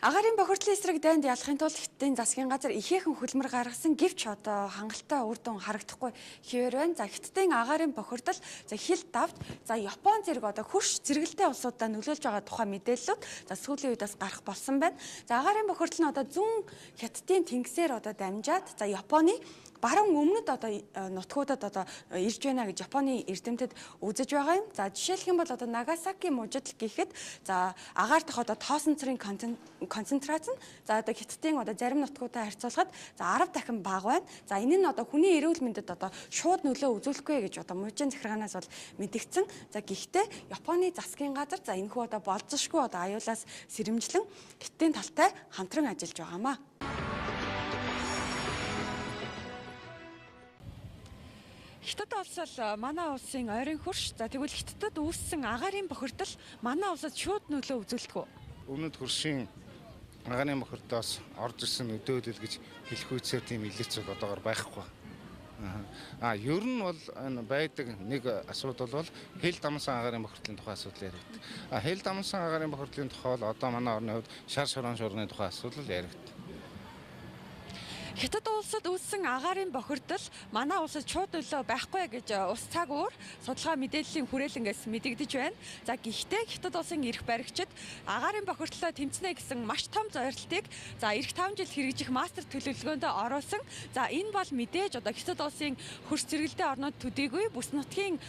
Агаарын бохирдлын эсрэг дайнд ялахын тулд Хятадын засгийн газар ихээхэн хөдөлмөр гаргасан, гэвч одоо хангалттай үр дүн харагдахгүй хэвээр байна. За, Хятадын агаарын бохирдол, за, хил давж, за, Япон зэрэг одоо хөрш зэрэгэлдэй улсуудаа нөлөөлж байгаа тухай мэдээллүүд, за, сүүлийн үед бас гарах болсон байна. За, агаарын бохирдол нь одоо зүүн Хятадын тэнгисээр одоо дамжаад, за, Японы баруун өмнөд одоо нутгуудад одоо ирж байна гэж Японы эрдэмтэд үзэж байгаа юм. За, жишээлх юм бол одоо Нагасаки мужид гэхэд, за, агаар дах одоо тоосон цэрийн концентрац нь, за, одоо Хятадын одоо зарим нутгуудаа харьцуулахад, за, 10 дахин бага байна. За, энэ нь одоо хүний эрүүл мэндэд одоо шууд нөлөө үзүүлэхгүй гэж одоо мужийн захиргаанаас бол мэдэгдсэн. За, гэхдээ Японы засгийн газар, за, энэхүү одоо болзошгүй одоо аюулаас сэрэмжлэн Хятадын талтай хамтран ажиллаж байгаамаа. Хятад улс бол манай улсын ойрын хөрш. За, тэгвэл Хятадд үүссэн агаарын бохирдол манай улсад шууд нөлөө үзүүлдэг үү? Өмнөд хөршийн агаарын бохирдоос орж ирсэн өдөөлөл гэж хэлэх үедсээр тийм илээц бол одоогор байхгүй. А ер нь бол байдаг нэг асуудал бол хэл дамсан агаарын бохирдлын тухай асуудал яригддаг. А хэл дамсан агаарын бохирдлын тухай бол одоо манай орны хувьд шар шорон шуурны тухай асуудал яригддаг. Хятад улсад үүссэн агаарын бохирдол манай улсад шууд нөлөө байхгүй гэж ус цаг уур судалгаа мэдээллийн хүрээлэнгээс мэдэгдэж байна. За, гэхдээ Хятад улсын эрх баригчид агаарын бохирдлоо тэмцэнэ гэсэн маш том зорилтыг, за, ирэх 5 жил хэрэгжих мастер төлөвлөгөөнд оруулсан. За, энэ бол мэдээж одоо Хятад улсын хөрс зэрэгэлдэй орнууд төдийгүй бүс нутгийн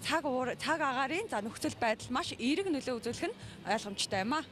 цаг уур цаг агаарын, за, нөхцөл байдал маш эерэг нөлөө үзүүлэх нь ойлгомжтой юм а.